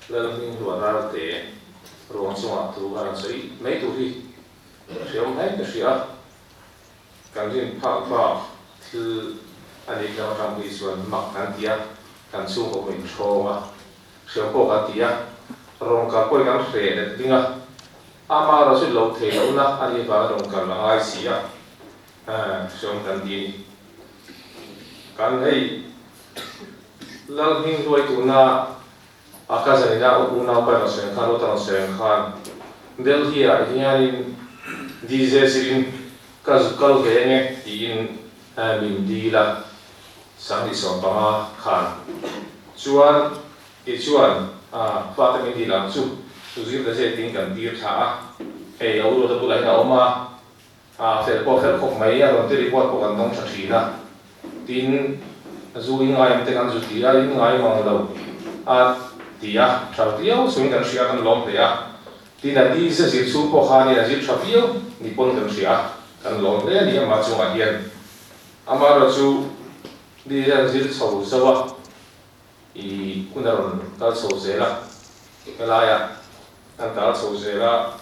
Lalhming Ruah Ralte ruang chungah thu ka rawn sawi mai tur hi hreawm hle ka hria a, kan rin phak bak thil a nih hlauh atang hi chuan mak kan ti a, kan chhungkaw pawhin hrawng a, hreawm pawh kan ti a, rawn kal pawhin kan hreh let ding a, ama erawh chu lo thei lohna a nih avanga rawn kal a ngai si a, hreawm kan ti a ni. Kan hei Lalhming hluai tuna a cousin ina unau pa rawn sawi ang khan, Ruata rawn sawi ang khan Delhi ah hianin DJ zirin ka zu kal ve nge tiin min dil a, 2015 khan chuan kei chuan fate min dil ang chu zu zir ta zet tiin kan tir thla a, hei a u Ruata bulah hian a awm a, A fel pawh fel khawp mai, a rawn ti report pawh kan dawng tha thin a. Tin, zu in ngai ang te kan zu ti a, in ngai mang lo a ti a, tha viau chungin kan hria a, kan lawm hle a. Tin, a di ze zir chhung pawh khanin a zir tha viau ni pawn kan hria a, kan lawm hle a ni amah chungah hian. Amaherawhchu, di ze an zir chho zo a, i hun a rawn kal chho zel a, helaiah kan tal chho zel a,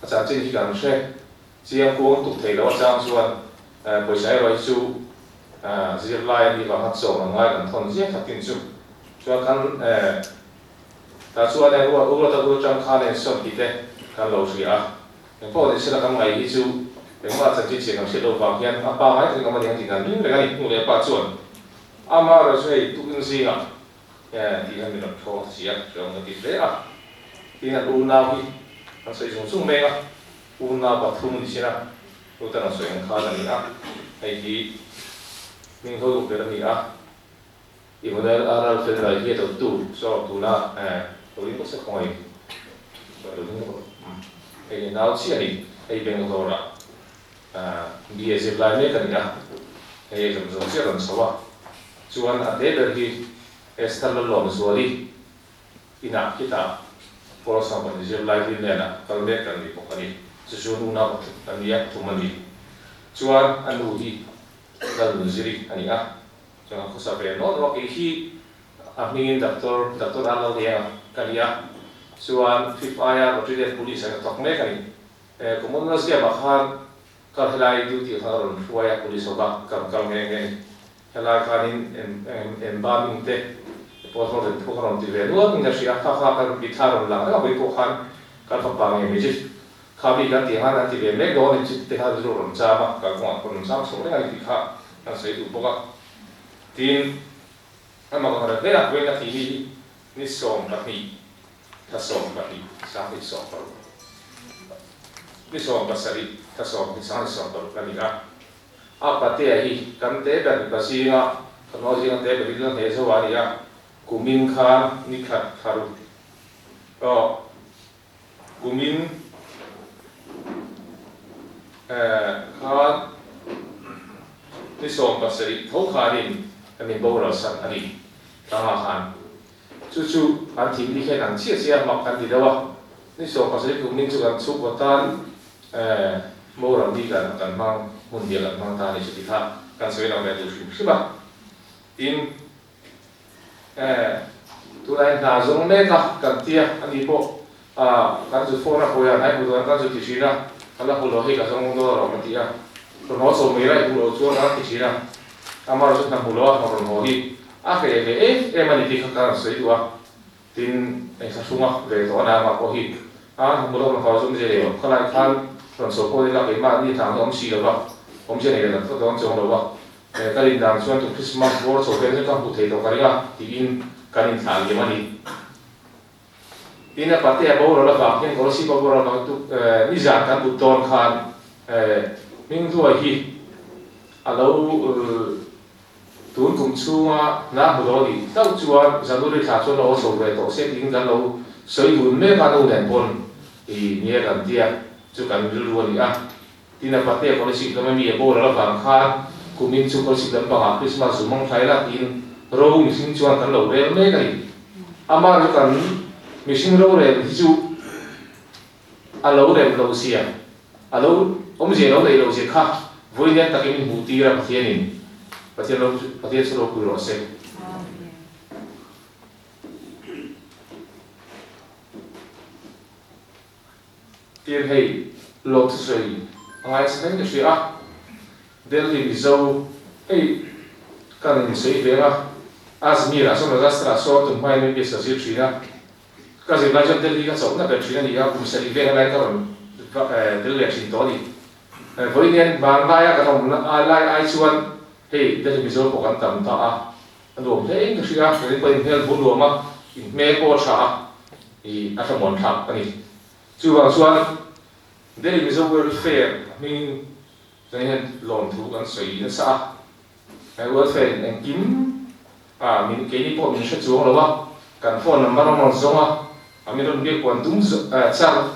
a chanchin hi kan hre chiang kuang tuk thei lo atang chuan pawisa erawh hi chu zirlai a nih vanga chawm ang ngai kan thawn ziah khatin chu chuan kan tah chuan e ruat ruat a bul atang khan en sawn tih te kan lo hria a, engpawh ni sela kan ngaih hi chu engmah chanchin chhia kan hriat loh vang hian a pa ngai takin awm a ni ang tih kan ring reng a ni, nu leh pa chuan. Ama erawh chu hei tukin zingah tih hian min rawn thaw ta si a, hreawm ka ti hle a. Tin an unau hi an sawi zung zung mek a, unau pathum ni sin a, Rutan a sawi ang khan a ni a, hei hi hming ho tuk ber a ni a, Immanuel Aral Felrai hi a dotu saw tuna lo ding bawk se khawngaih lo ding bawk hei nau chiah a ni, hei Bangalore ah. BA zirlai mek a ni a, hei a zawm chiah rawn chho a, chuan a te ber hi Esther Lalawmzuali inah khitah Paul Sangpani zirlai hlui hnenah kal mek kan ni bawk a ni. Chu chu nuna pakhat a ni a, pathum a ni. Chuan a nu hi Lalnunziri a ni a, chuan a khawsa ve nawt nawt. Kei hi a hmingin Doctor Doctor Lallallianga ka ni a, chuan Fifth aia Rotarian Police ah ka thawk mek a ni. He Commonwealth Game ah khan kal helai duty kha ka rawn hruai a, police ho kha ka rawn kal nghe nghe a ni. Helai khanin embalming te postmortem te pawh ka rawn ti ve nual in ka hria a, kha kha ka mitthla rawn lang reng a vawi pawh khan kan fapa nge mai chu kha mi kan tih ang khan an ti ve mek dawn a ni chu te kha rilru rawn cham a, kalkawngah ka rawn cham chho reng a ni tih kha kan sawi duh bawk a. Tin, amah ka ngaihtuah hle a, vawiin a thih hi ni 12 Thla 12, 2016, ni 17, thla 10, 2016 a ni a. A patea hi kan te ber mipa zinga kan aw zinga te ber in la hneh zo a ni a, kumin khan ni khat thla ruk aw kumin khan ni 17 tho khanin kan inboral san a ni tlangah khan. Chu chu an thimni hian ang chiah chiah mak kan ti deuh a, ni 17 kum ning chu kan chhungkaw tan moral ni kan kan hmang hmun bial kan hmang ta a ni chu ti kha kan sawi lang ve duh hrim hrim a. Tin, tunah hian hna zawng mek a kan tia a ni pawh kan zu phone a hawi a hnai hmu dawn kan zu ti thin a, ka la hmu lo hei ka zawng dawn alawm a ti a, rawn haw chho mai la i hmuh loh chuan a ti thin a, amaherawh chu hna hmu lo a rawn haw hi a hreh ve em em a ni tih kha ka rawn sawi duh a, tin engthla hrunga ve tawh a nangmah pawh hi a hna hmu lo rawn haw chu awmzia nei lo, khalai khan rawn chho pawh ila keimahni hna ang awm si lo va, awmzia nei leh tak dawn chuang lo va, ka rin dan chuan tu Christmas bawr chho vel chu ka hmu thei tawh ka ring a tiin kan inthlah liam a ni. Tin, a patea boral avang hian Kolosipa boral avang tuk nizan kan but dawn khan Hmingduai hi a lo tun kum chhunga hna hmu lo a nih hlauh chuan January thla chuan lo aw chho ve tawh se tiin kan lo sawi dun mek a, nu nen pawn i nia kan tia chu kan rilru a ni a. Tin, a patea Kolosip lama mi a boral avang khan kumin chu Kolosip lampangah Krismas zu mang thlai la tiin ro mihring chuan kan lo rel mek a ni. Amah chu kan mihring rorel hi chu a lo rem lo zia, a lo awmzia lo neih lo zia kha vawiin takin min hmuh tir a Pathianin. Pathian ro Pathian chu ropui rawh se. Tin hei lawm thusawi a ngaithla hleng ka hria a, Delhi Mizo hei kan insawi ve ang a, Ajmer ah sawn Rajasthan ah sawn tum hmain MBBS ka zir thin a, ka zir lai chuan Delhi ka chauhna ber thin a ni a, kum sarih veng lai ka rawn tel leh thin tawh a ni. Vawiin hian hmanlaia kan awm lai ai chuan hei Delhi Mizo pawh kan tam ta a, a nuam hle in ka hria a, kan inpawh inhmel bu nuam a, inhmel pawh a tha a, ih a thlamuan thlak a ni. Chuvang chuan Delhi Mizo Welfare hmingin chuan hian lawmthu kan sawi nasa a, he welfare in engkim ah min keini pawh min hre chuang lo a, kan phone number an rawn zawng a, a min rawn biak puan tum char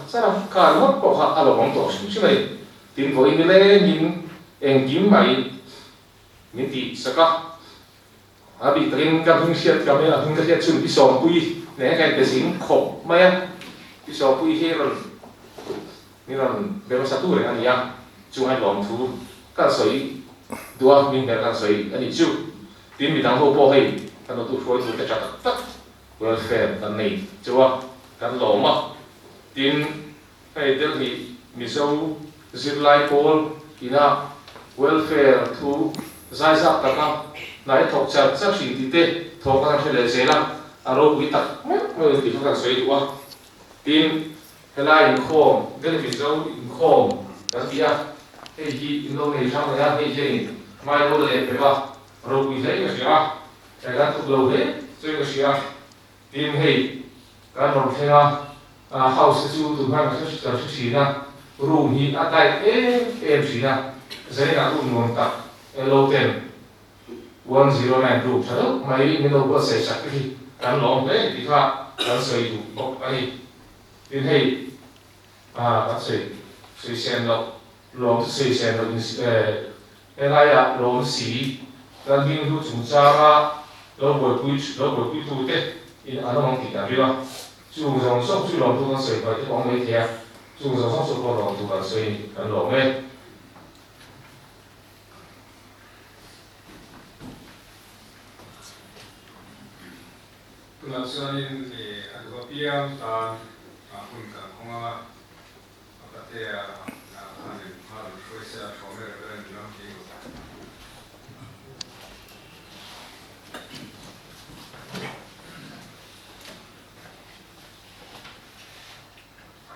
char a, car ngawt pawh kha a lo awm tawh hrim hrim a ni. Tin vawiin nilengin engkim mai min tih sak a, a bik takin ka hming hriat ka hming a hming ka hriat chhun Pi Sawmpuii nen ka inpe zing khawp mai a, Pi Sawmpuii hi rawn min rawn be hmasa tu reng a ni a, chungai lawmthu kan sawi duh a, hming ber kan sawi a nih chu. Tin midang ho pawh hei kan awtu hruaitu te tha tak tak welfare kan nei chauh a, kan lawm a, tin hei Delhi Mizo zirlai pawl ina welfare thu zaizak taka hnai thawk char char hrin tih te thawk a kan hre leh zel a, a ropui tak meuh meuh in tih kha kan sawi duh a. Tin, helai inkhawm, Delhi Mizo inkhawm kan ti a, hei hi in lo nei hrang leh a, hei hianin hmai lo la leh pek a, ropui hle in ka hria a, he kan tluk lo hle chuan ka hria a. Tin, hei kan rawn thleng a, house te chu tun hman ka hre thin a, room hi a tight em em thin a, zaninah room nuam tak lo ten 109 room tha deuh mai min lo buatsaih sak te hi kan lawm hle tih kha kan sawi duh bawk a ni. Tin, hei kan sawi sawi sen loh lawm chu sawi sen loh in helaiah lawm si kan hming hlu chungchanga lo buaipui lo buaipuitu te in an awm ang tih kan ring a, chung zawng zawng chu lawmtu kan sawi hmai te pawh a awm mai thei a, chung zawng zawng chu pawh lawmtu kan sawi a ni, kan lawm e. Tunah chuanin a duh apiang tan hun kan hawng ang a. A patea khanin hma rawn hruai se a thawm e Reverend lam hi u.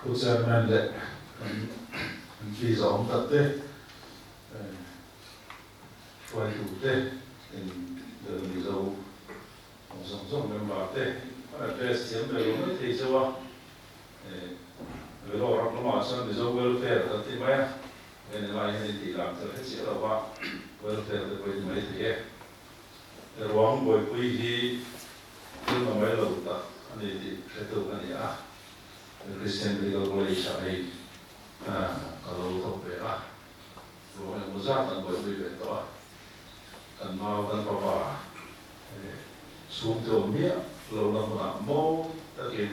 Pu Chairman leh kan MP zawng tak te, hruaitu te, in Mizo zawng zawng member te an address thiam ve lo mai thei chauh a. Velo ram lamah chuan Mizo welfare kan ti mai a, heng lai hian intih lam tel hre chiah lo va, welfare te pawh in mai thei e. Ruang buaipui hi thil na mai lo tak a ni tih hretu ka ni a, Christian Medical College ah hei ka lo thawk ve a, ruang engemaw zat an buaipui ve tawh a, kan nau kan papa Chhungte awm miah lohna hmunah mawi takin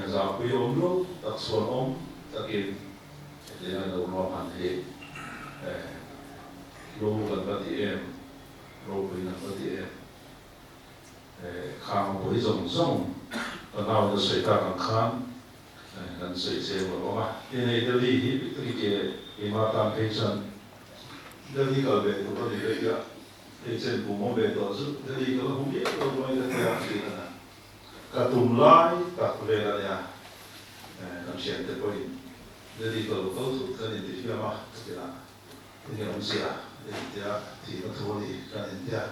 zahpui awm lo tak chhuan awm takin hetiang an lo ruahman hi hlu kan va ti em, ropui kan va ti em. Khang buai zawng zawng ka naute sawi tak ang khan kan sawi cheng lo ang a. Hei Delhi hi keimah tan phei chuan Delhi kal ve tur a ni vek a, hei chen kum awm ve tawh chu Delhi kal a hmu miah lo mai ka tia thin a na. Ka tum lai tak vel a nia, kan thiante pawhin Delhi kal lo kal thut kan inti fiam a ka ti lah, enge awmzia a intia thihna thu a ni kan intia,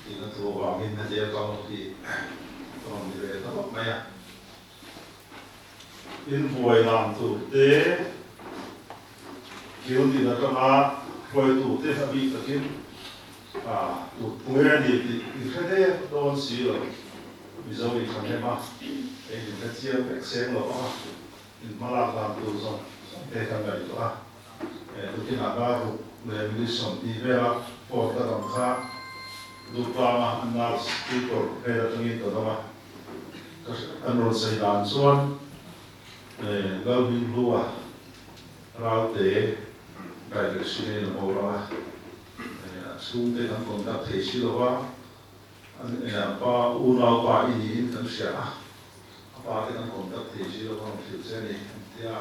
thihna thu avangin hetia kal hi ka rawn ni ve ta vak mai a. Inbuai dan tur te, thil din atanga hruaitu te a bik takin tut pui a ni tih in hre deuh dawn si lo. Mizo in tha hnem a, eng in hre chiang vek seng lo a, in hmalak dan tur zawng zawng te kan ngaihtuah a. Tukinah dar ruk leh minute 20 vela court a dang kha Duhtlanga an nurse tutor hmel atangin ka dawng a. An rawn sawi dan chuan Lalhminghlua Ralte direction in a bo a, a chhungte kan contact thei si lo va, a pa unau pa i niin kan hria a, a A pa te kan contact thei si lo khan hrilh che a ni an ti a,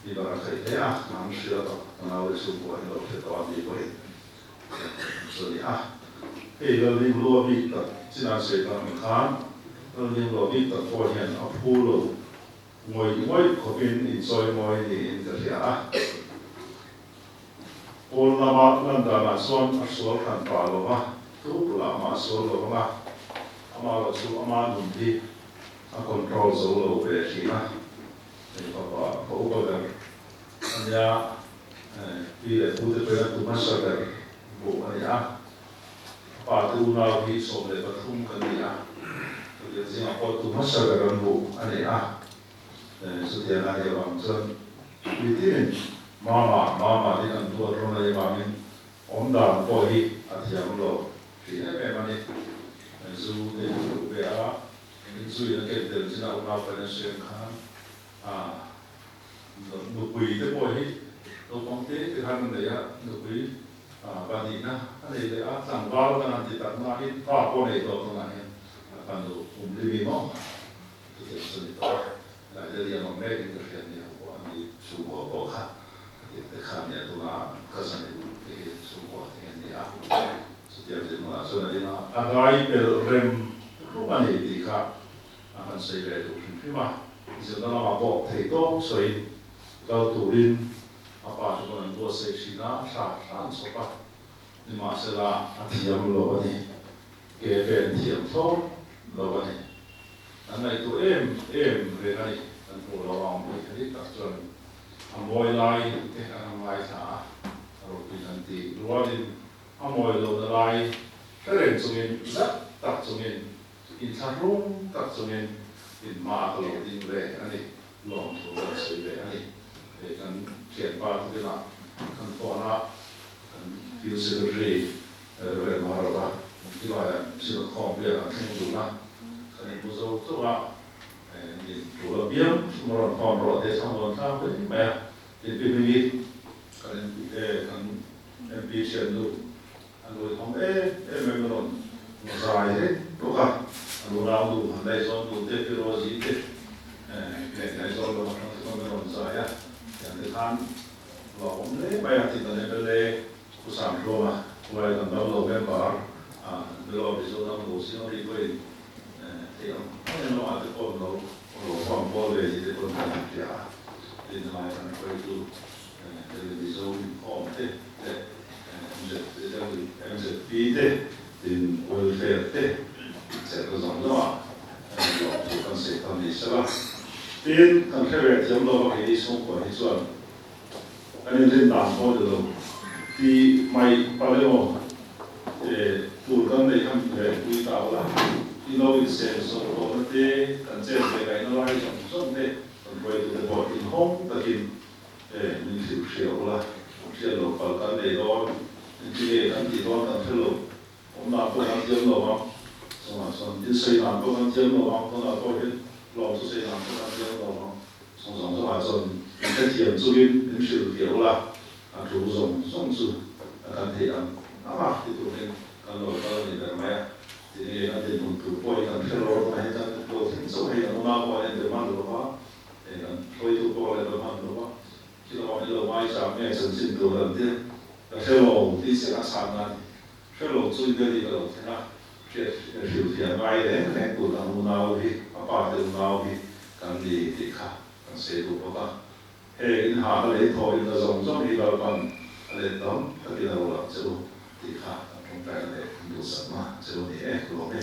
mi bar a khaih hle a, an hrilh a tawh, ka nau leh chhungkua hi lo hre tawh a ni pawhin chu a ni a. Hei Lalhlimhlua bik tak chin an sawi tak ang khan Lalhlimhlua bik tak pawh hian a phu lo ngawih ngawih khawpin inchawimawi niin ka hria a. Pawn lama lan danah chuan a sual hran pah lo va, thu bulah mah a sual lo vang a, amah erawh chu ama nun hi a control zo lo ve thin a, hei fapa ka upa ber a nia, pi leh pu te pawhin a tu hmasa ber buh a ni a, a pa te unau hi 13 kan ni a, chutiang zingah pawh tu hmasa ber an buh a ni a. Chutiang a nih avang chuan mitinin Mama, Mama hi kan duat rawn a avangin awm dan pawh hi a thiam lo tih em em a ni. Zu te hi duh ve a, inzuin a ken tel chin a unau financial khan a nupui te pawh hi naupang te te khan a nei a, nupui pahnihna a nei leh a, tlangval kan han ti tak nain pa pawh nei tawh tunah hian a fanu kum li mi maw. Chutiang chu ni tawh a, tlai te liam ang mek in ka hriat ni ho pawh an ni chhungkua pawh kha khatiang te kha nia tuna ka zan in te hi chhungkua te hian ni a, chutiang zin hmunah chuan a ding a, a ngai pelh rem rum a ni tih kha a han sawi ve duh hrim hrim a, zirna lamah pawh thei tawk sawiin kal turin a pa chu pawn an buatsaih thin a, thla hlan chawp a, nimahsela a thiam lo a ni, ke pen thiam thlawt lo a ni. Kan ngaihtuah em em reng a ni. Kan hmuh loh ang hi a dik tak chuan a mawi lai te kan han ngaithla a, a ropui kan tih rualin a mawi lohna lai hre reng chungin zat tak chungin inthlahrung tak chungin in hma ka lo ding ve a ni, lawmthu kan sawi ve a ni. Hei kan thianpa te bulah kan phone a, kan field secretary Rev. Marova tilaiah thil khawm vel an thleng dun a, kan inhmu zo chauh a, nin tul apiang rawn khawm rawh te chhang rawn thlak mai mai a, tin pi hming hi kan MP kan MP thiannu a nui hawm em em em rawn zai reng bawk a, a nu nau nu han ngaihzawn nu te pi Rosie te leh ngaihzawn lam atang te pawn a rawn zai a, tiang te khan lo awm hle mai a, tin kan MLA Pu Sanghlawma Huai kan dam lo member a Below Mizo dam lo zing ri pawhin theih ang ang in lamah te pawh lo lo form pawl ve ni te pawn kan han hria a, tin helai kan hruaitu Delhi Mizo inkhawm te leh MZP te tin welfare te chelhna zawng zawng ah lawmthu kan sawi ta ni sela. Tin kan hre ve thiam lo a keini chhungkua hi chuan Kan inrin dan pawh ni lo ti mai palh emaw tur kan neih kha min reh pui ta ula, i lo insem zawh tawhna te, kan chet ve ngaihna lai zawng zawng te kan hruaitute pawh inhawng takin min hrilh hria ula, hriat loh palh kan nei dawn, engtinge kan tih dawn kan hre lo, awmdan pawh kan thiam lo ang, chungah chuan insawi dan pawh kan thiam lo ang, tunah pawh hian lawm chu sawi dan pawh kan thiam lo ang. Chung zawng zawngah chuan min hrethiam chungin min hrilh viau ula, a thu zawng zawng chu a kan theih ang ang a ti turin kan lo kal a ni ber mai a. Tinge kan dinhmun tur pawh hi kan hre lo a, tunah hian kan lo thleng chauh hei kan unau pawh an en be hman lo va, hei kan hruaitu pawh a la be hman lo va, khi lamah min lo ngaihzam nge chanchin tur an tia ka hre lo tih chiah a chhan a ni. Hre lo chu Delhi ka lo thleng a, hriat hrilh thiam ngai reng reng tur kan unau hi, a pa te unau hi kan ni tih kha kan sawi duh bawk a. Heng in hahna lei thaw in la zawng zawng hi Lalpan a let tam takin a rual ang che u tih kha kan tawngtaina leh kan duhsakna che u ni e, lawm e.